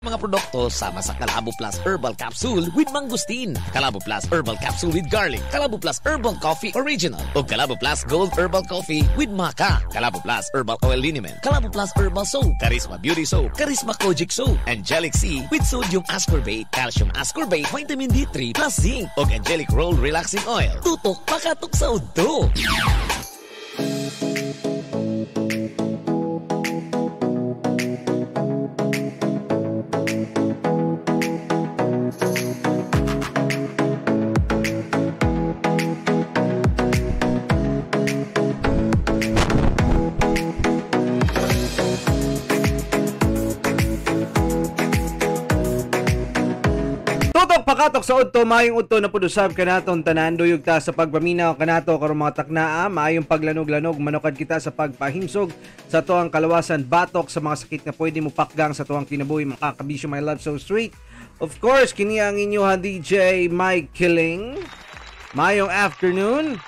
Mga produkto sama sa Kalabo Plus Herbal Capsule with Mangosteen, Kalabo Plus Herbal Capsule with Garlic, Kalabo Plus Herbal Coffee Original, o Kalabo Plus Gold Herbal Coffee with Maca, Kalabo Plus Herbal Oil Liniment, Kalabo Plus Herbal Soap, Charisma Beauty Soap, Charisma Kojic Soap, Angelic C with Sodium Ascorbate, Calcium Ascorbate, Vitamin D3 plus Zinc, o Angelic Roll Relaxing Oil. Tutok pakatok sa udto. Pakatok sa udto, maayong udto na pud usab kanaton tanan, duyog ta sa pagpaminaw kanato karong mga taknaa, maayong paglanog-lanog, manukad kita sa pagpahimsog sa tuang kalawasan, batok sa mga sakit nga pwede mo pakgang sa tuang kinabuhi, mga kabisyo, my love so sweet. Of course, kini ang inyong DJ Mike Killing. Maayong afternoon.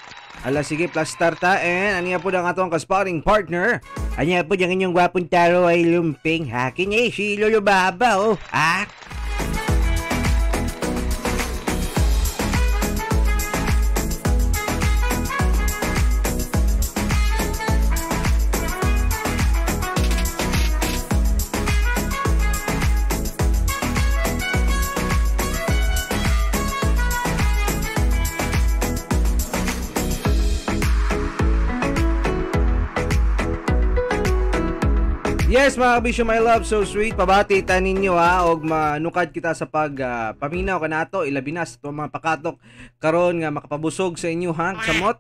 Ala sige, plus tarta and aniya po ang atong ka-sparring partner. Aniya po ang inyong gwapong taro ay lumping ha. Kini si Lolo Baba oh. Ah. Yes, mga kabisyo, my love, so sweet. Pabati ta ninyo ha, og manukad kita sa pag paminaw kanato, ilabi na sa mga pakatok karon nga makapabusog sa inyo ha, samot.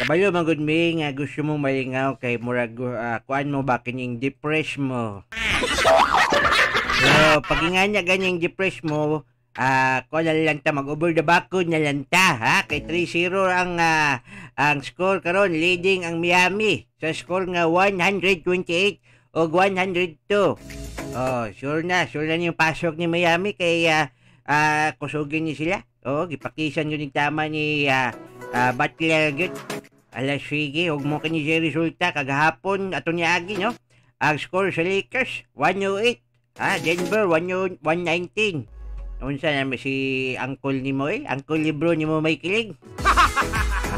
Kabalo man gud mi nga gusto mo malingaw kay murag kuan mo ba kining depress mo. So pag inganya ganyang depress mo, kuan na lang ta, mag-over the bakod na lang ta ha, kay 3-0 ang score karon, leading ang Miami sa score nga 128 og 102. Oh, sure na yung pasok ni Miami kay kusugin ni sila. Oh, gipakisan yun yung tama ni Butler gyud. Alas sige, og mo kini siya resulta kagahapon ato niagi no. Ang score sa Lakers 108, Denver 119. Unsa na si uncle ni mo eh? Uncle libro ni mo may kilig.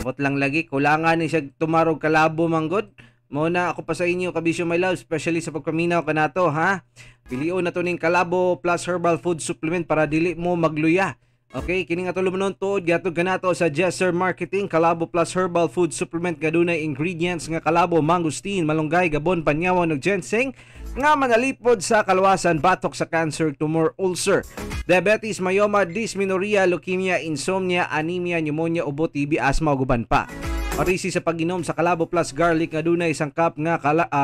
Ambot lang lagi, kulangan ni siya tumarog kalabo manggod. Muna ako pa sa inyo kabisyo my love, especially sa pagpaminaw kanato ha. Pilion na to ning Kalabo Plus Herbal Food Supplement para dili mo magluya. Okay, kini nga tulumanon tuod gihatod kanato sa Jesser Marketing. Kalabo Plus Herbal Food Supplement gadunay ingredients nga kalabo, mangosteen, malunggay, gabon, panyawan ug ginseng nga manalipod sa kaluwasan batok sa cancer, tumor, ulcer, diabetes, myoma, dysmenorrhea, leukemia, insomnia, anemia, pneumonia, ubo, TB, asthma ug uban pa. Parisi sa pag-inom sa Kalabo Plus Garlic nga dunay isang cup nga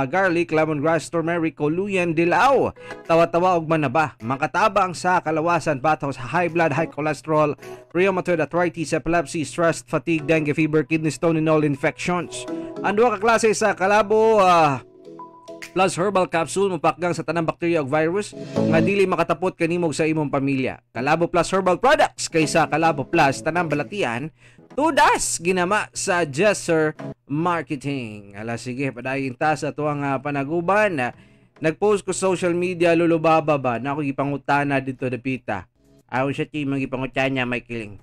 garlic, lemongrass, turmeric, kuluyan, dilaw, tawa-tawa ug manaba. Makatabang sa kalawasan batok sa high blood, high cholesterol, rheumatoid arthritis, epilepsy, stress, fatigue, dengue fever, kidney stone, and all infections. Ang duha ka klase sa Kalabo Plus Herbal Capsule mapakgang sa tanang bakterya ug virus nga dili makatapot kanimo sa imong pamilya. Kalabo Plus Herbal Products kaysa Kalabo Plus tanang balatian tudas ginama sa Jesser Marketing. Ala sige, padayon ta sa tuwang panaguban. Nagpost ko social media Lolo Baba ba na ako gipangutana dito dapita. Aw sa ti mga gipangutana may kiling.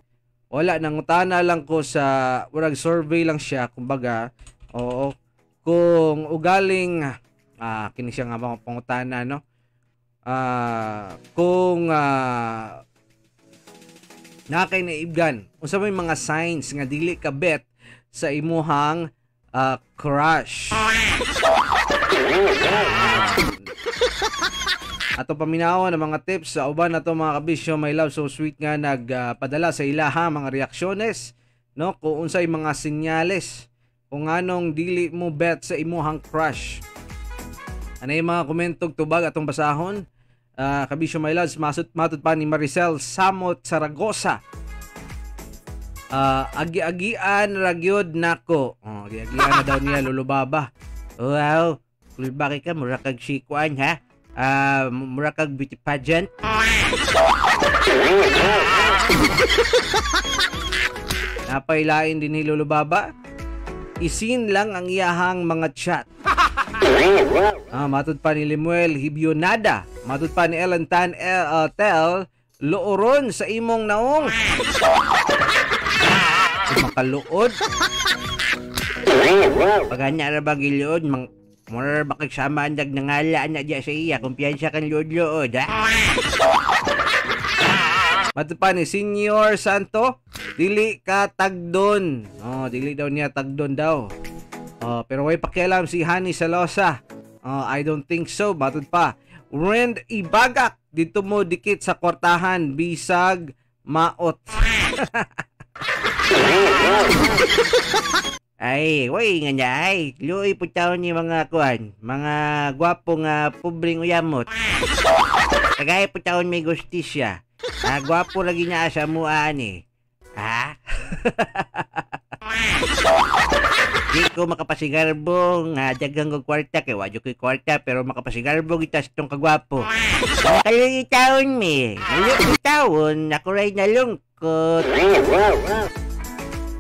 Wala, nangutana lang ko sa murag survey lang siya kumbaga. Oo. Kung ugaling kini siya nga mga pangutana no. Kung nakay naibgan, unsa may mga signs nga dili ka bet sa imuhang crush. Ato paminaw ng mga tips sa uban nato mga kabisyo my love so sweet nga nagpadala sa ilaha mga reaksyones no, kung unsay mga senyales kung anong dili mo bet sa imuhang crush. Ano yung mga komentog tubag atong basahon? Kabisyo my loves, matud pa ni Maricel Samot Saragosa. Agi-agian ragyod nako. Oh, agi-agian na daw niya Lolo Baba. Wow, kulbaki ka mura kag sikuan ha. Mura kag beauty pageant. Napailain din ni Lolo Baba. Isin lang ang iyahang mga chat. Matud pa ni Lemuel Hibionada. Matud pa ni Ellen Tan Tel, luoron sa imong naong. Makaluod. Paganya ra ba giluod, mang mura ba kag sama ang nangala na diya sa iya, kumpiyansa kang luod-luod, ha? Matud pa ni Senior Santo, dili ka tagdon. Oh, dili daw niya tagdon daw. Oh, pero way pakialam si Hani Salosa. Oh, I don't think so. Matud pa Rend Ibagak, dito mo dikit sa kwartahan bisag maot. Ay, way nga niya ay. Luoy po taon ni mga kuan, mga gwapo nga pobreng uyamot. Kagaya po taon may gustisya. Gwapo lagi niya sa muan eh. Ha? Di ko makapasigarbo nga daghang og kwarta kay wa jud koy kwarta, pero makapasigarbo kita sa itong kagwapo. Kaluoy taon mi. Kaluoy taon ako ray nalungkot.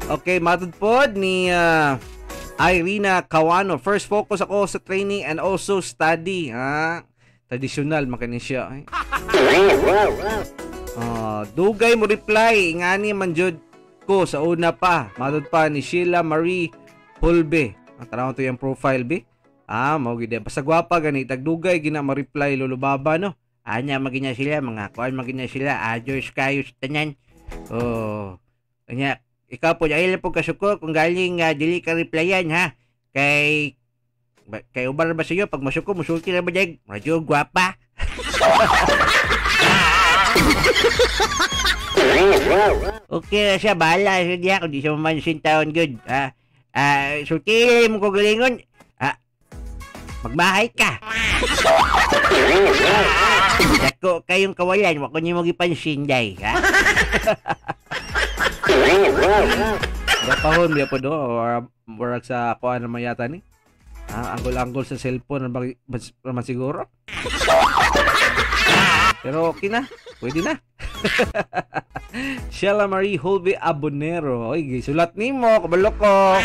Okay, matud pod ni Irina Kawano. First focus ako sa training and also study. Ha? Traditional makini siya. Ay. Dugay mo reply ngani man jud ko sa una pa. Matud pa ni Sheila Marie Hulbe. Ang tanaw to yung profile bi. Mao gid. Basta gwapa gani tagdugay gina ma-reply lulubaba no. Anya magina sila mga kuan magina sila. Adjos kayo sa tanan. Oh. Anya ikaw po ay po kasuko kung galing dili ka replyan ha. Kay kay ubar ba sa iyo pag masuko musulti ra ba dag? Radyo gwapa. Okay ra siya, bahala siya diha kung di siya mamansin taon good. Ha? Sulti mo ko galingon. Magmahay ka. Dako kayong kawalan, wa ko nimo gipansin day, ha? Gapahon biya po do or murag sa kuan naman yata ni. Anggol-anggol sa cellphone naman siguro. Pero okay na, pwede na. Sheila Marie Hulbe Abonero. Oy, sulat nimo, kabalo ko.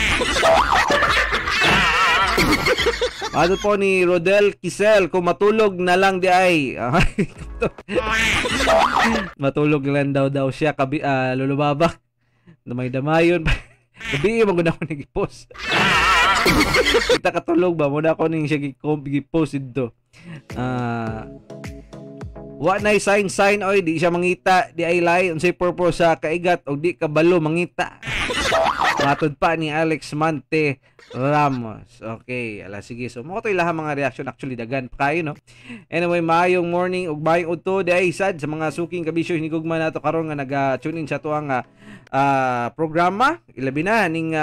Ano po ni Rodel Kisel, kung matulog na lang di ay. Matulog na lang daw siya, kabi, lulubabak. Damay-damayon. Gabi, maguna ko nag-post. Kita katulog ba? Muna ako ning siya gi-post dito. Wa nay sign oy, di siya mangita, di ay lay unsay purpose sa kaigat og di kabalo mangita. Matod pa ni Alex Mante Ramos. Okay, ala sige. So mo to'y lahat mga reaction actually dagan pa kayo no. Anyway, maayong morning ug maayong udto di ay sad sa mga suking kabisyo hinigugma nato karon nga naga-tune in sa tuang programa. Ilabi na ning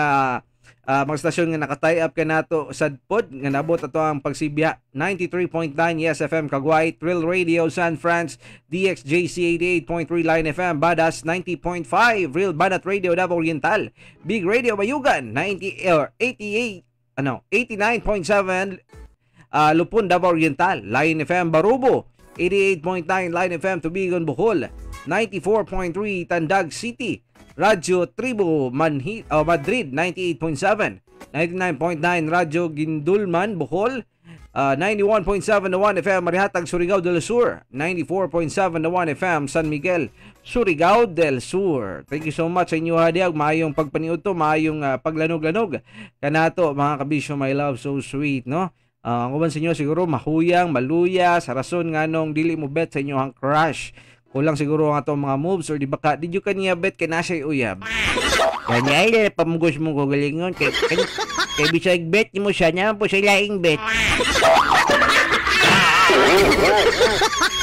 mga stasyon nga naka-tie up kanato sad pod nga nabot ato ang pagsibya 93.9 Yes FM Kagway, Thrill Radio San Franz, DXJC 88.3 Line FM Badas, 90.5 Real Banat Radio Davao Oriental, Big Radio Bayugan 89.7 Lupon Davao Oriental, Line FM Barubo 88.9 Line FM Tubigon Bohol, 94.3 Tandag City, Radyo Tribo Madrid 98.7, 99.9 Radyo Gindulman Bohol, 91.7 na 1 FM Marihatag Surigao del Sur, 94.7 na 1 FM San Miguel Surigao del Sur. Thank you so much sa inyo hadiag, maayong pagpaniud to, maayong paglanog-lanog kanato mga kabisyo, my love, so sweet no. Ang uban sa inyo siguro mahuyang, maluya sa rason nganong dili mo bet sa inyo ang crush. Kulang siguro ang atong mga moves or di baka did you kaniya bet kay na siya uyab. Gani ay pamugos mo ko galingon kay kay bisag bet nimo siya nya po siya laing bet.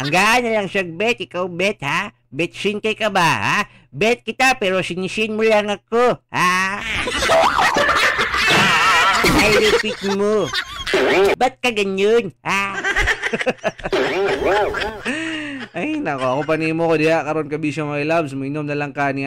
Hanggaan na lang siya bet, ikaw bet ha? Bet sin kay ka ba ha? Bet kita pero sinisin mo lang ako ha? Ay repeat mo. Ba't ka ganyan ha? Ay nako, ako pa nimo ko diha karon kabisyo my loves, moinom na lang ka ni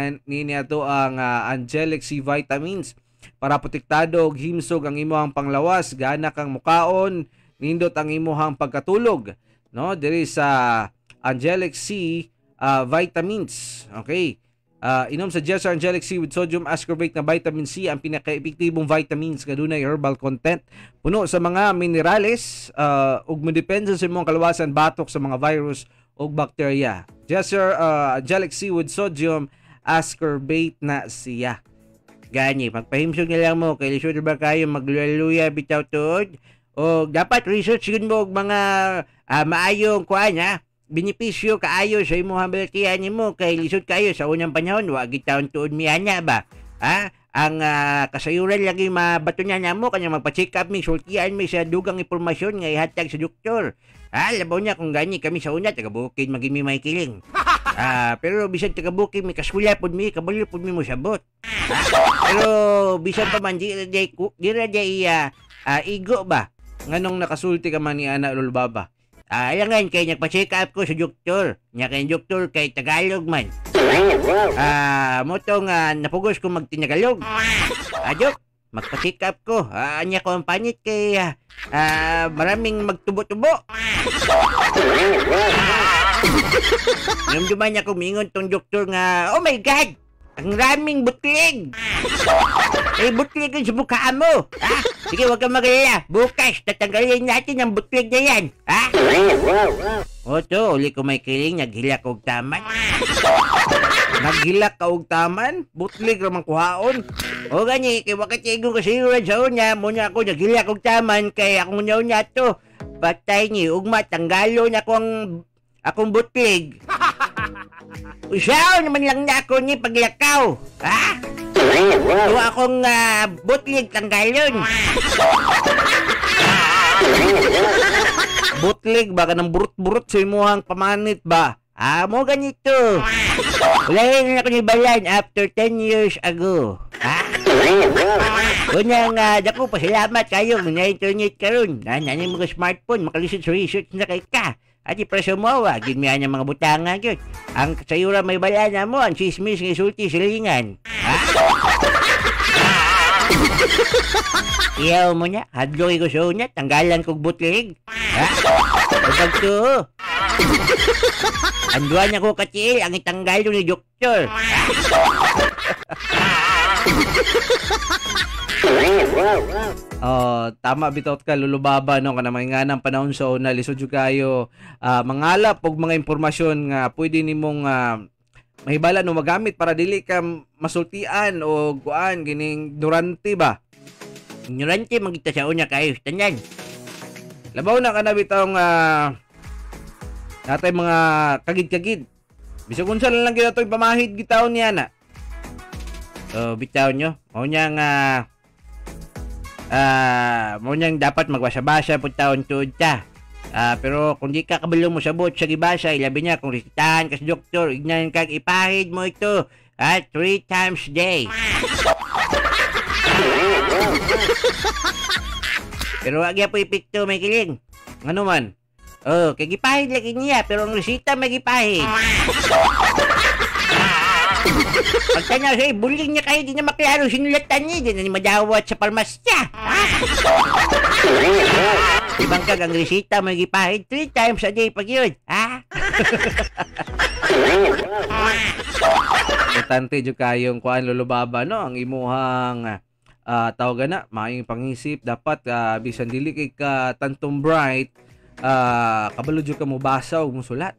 ato ang Angelic C vitamins para protektado og himsog ang imong panglawas, gana kang mukaon, nindot ang imong pagkatulog no, diri sa Angelic C vitamins. Okay. Inom sa Jessar Angelic C with sodium ascorbate na vitamin C, ang pinaka-epektibong vitamins nga dunay herbal content. Puno sa mga minerales ug modepensa sa imong kaluwasan batok sa mga virus ug bakterya. Jessar Angelic C with sodium ascorbate na siya. Gani, pagpahimsog na lang mo kay lisod ba kayo magluya-luya bitaw tuod o dapat research yun mo og mga maayong kuan ha. Benepisyo kaayo sa imong balatian nimo kay lisod kayo sa unang panahon wa gid taon tuod miana ba ha. Ang kasayuran lagi mabatunan namo kanya magpa-check up mi, sultian mi sa dugang impormasyon nga ihatag sa doktor ha. Labaw niya kung gani kami sa una taga bukid maging mi may kiling pero bisan taga bukid mi kaskwela pud mi, kabalo pud mi mosabot ha? Pero bisan pa man di ra di igo ba nganong nakasulti ka man ni ana Lulubaba? Alangan kay nagpa-check up ko sa doktor. Nya kay doktor kay Tagalog man. Motong napugos ko magtinagalog. Adyo, magpa-check up ko. Anya ko ang panit kay maraming magtubo-tubo. Namduman niya ko mingon tong doktor nga, oh my God! Ang raming butlig! Eh, butlig ang sa mukha mo! Ha? Sige, huwag kang mag-alala. Bukas, tatanggalin natin ang butlig na yan. Ha? Oto, uli ko may kiling, naghilak og taman. Naghilak ka og taman? Butlig ramang kuhaon. O gani, kay wakat igong kasiguran sa una, muna ako naghilak og taman, kay akong una-una to. Patay ni, ugma, tanggalon akong butlig. Usaw naman lang na ako ni paglakaw. Ha? Tuwa akong butlig tanggalon. Butlig ba? Kanang burut-burut sa imuhang pamanit ba? Ah, mo ganito. Wala na ako ni Balan after 10 years ago. Ha? Una nga, dako, pasalamat kayo na internet karon. Nanay mga smartphone, makalisod-research na kay ka. Ati preso mo, gid mi ang mga butanga gyud. Ang sayura may balana mo, ang chismis ng isulti silingan. Ha? Iyaw mo niya, hadloy ko sa unya, tanggalan kog butlig. Ha? Pag to. Anduan ako katiil, ang itanggalo ni doktor. Oh, tama bitaw ka Lulubaba no kana mga nang panahon sa una lisod jud kayo mangalap og mga impormasyon nga pwede nimong mahibala no magamit para dili ka masultian o kuan gining ignorante ba. Ignorante man kita sa una kayo tanan. Labaw na kana bitaw nga natay mga kagid-kagid. Bisag unsa lang gyud atoy pamahid gitaon niya na. Oh, bitaw nyo. Mao nya nga mo niyang dapat magbasa-basa pud taon tuod ta. Pero kung di ka kabalo mo sabot sa gibasa, ilabi niya kung resetahan ka sa doktor, ignan kag ipahid mo ito 3 times a day. Pero wag ya po epekto may kiling. Ngano man? Oh, kay gipahid lagi niya pero ang reseta may gipahid. Pagtanaw siya, buling niya kayo, di na maklaro sinulatan niya, di na madawat sa parmasya. Ha? Ibang kag ang resita may gipahid 3 times a day pag yun. Ha? Importante jud kayong kuan Lulubaba no, ang imuhang tawagan na, maayong pangisip dapat bisan dili kay ka tantong bright, kabalo jud ka mobasa og mosulat.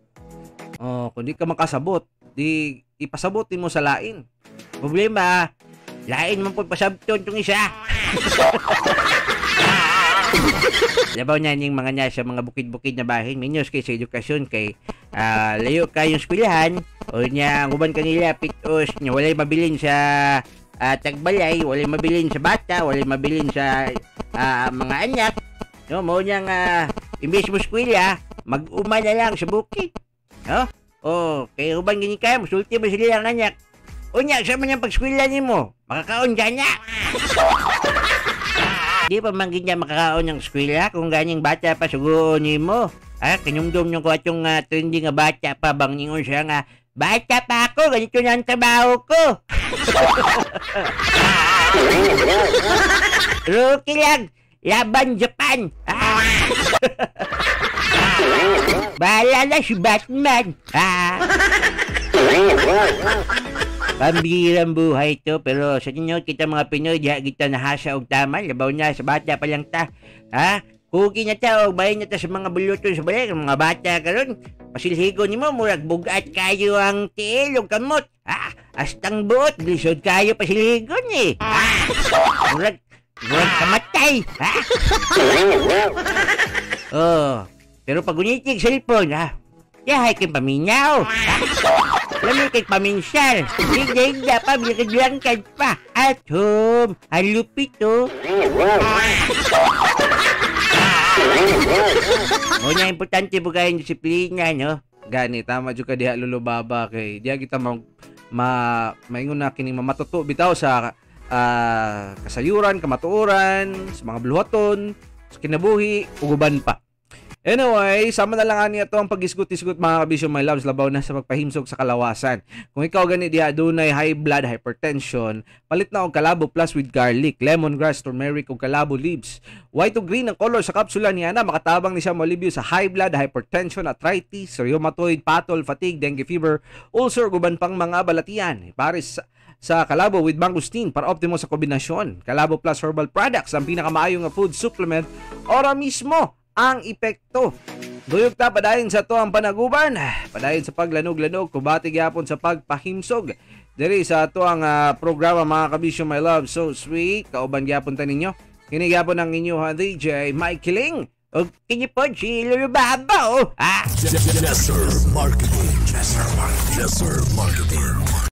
Oh, kung di ka makasabot, di ipasabot mo sa lain. Problema, lain man po pasabton tong isa. Labaw niya yung mga niya sa mga bukid-bukid na bahin, minus kay sa edukasyon kay layo kayong eskwelahan o niya ang uban kanila pitos niya walay mabilin sa tagbalay, walay mabilin sa bata, walay mabilin sa mga anak. No, mao niyang imbes mo eskwela, mag-uma na lang sa bukid. No? Oh, kay uban gini kayo, musulti mo sila ang anak. Unya, sa man yung pag-eskwela nimo, makakaon ka niya. Di pa man ganyan makakaon ng eskwela kung ganyang bata pa suguon nimo. Ah, kinumdum nyo ko at yung trending nga bata pa bang ningon siya nga, bata pa ako, ganito na ang trabaho ko. Rookie lang, laban Japan. Ah. Bahala na si Batman. Ah. Pambihirang buhay to, pero sa inyo kita mga Pinoy diha kita nahasa og tama, labaw na sa bata pa lang ta. Ha? Kugi na ta og bahin na ta sa mga buluton sa balay, mga bata karon. Pasilhigo nimo murag bugat kayo ang tiil ug kamot. Ha? Astang buot lisod kayo pasilhigon eh. Ha? Murag murag kamatay. Ha? Oh, pero pag unitig cellphone, ha? Yahay kay paminaw. Ha? Lami kay paminsyal. Higda-higda pa, bilakad-langkad pa. At home, ang lupit oh. O na, importante po kayong disiplina, no? Gani, tama jud ka diha, Lolo Baba, kay diha kita maingon na kining mamatuto bitaw sa kasayuran, kamatuoran, sa mga buluhaton, sa kinabuhi, ug uban pa. Anyway, sama na lang ani ato ang pag-isgot-isgot mga kabisyo my loves, labaw na sa pagpahimsog sa kalawasan. Kung ikaw gani diha dunay high blood, hypertension, palit na og Kalabo Plus with garlic, lemongrass, turmeric ug kalabo leaves. White to green ang color sa kapsula niya na makatabang ni siya molibyo sa high blood, hypertension, arthritis, rheumatoid, patol, fatigue, dengue fever, ulcer ug uban pang mga balatian. Pares sa Kalabo with mangosteen para optimo sa kombinasyon. Kalabo Plus Herbal Products ang pinakamaayo nga food supplement ora mismo ang epekto. Duyog ta padayon sa to ang panaguban, padayon sa paglanog-lanog, kubati gyapon sa pagpahimsog. Diri sa ato ang programa mga kabisyo my love, so sweet, kauban gyapon ta ninyo. Kini gyapon ang inyong DJ Mikey Ling. Og kini po si Lolo Baba, oh. Ha? Jesser Marketing. Jesser Marketing. Jesser Marketing.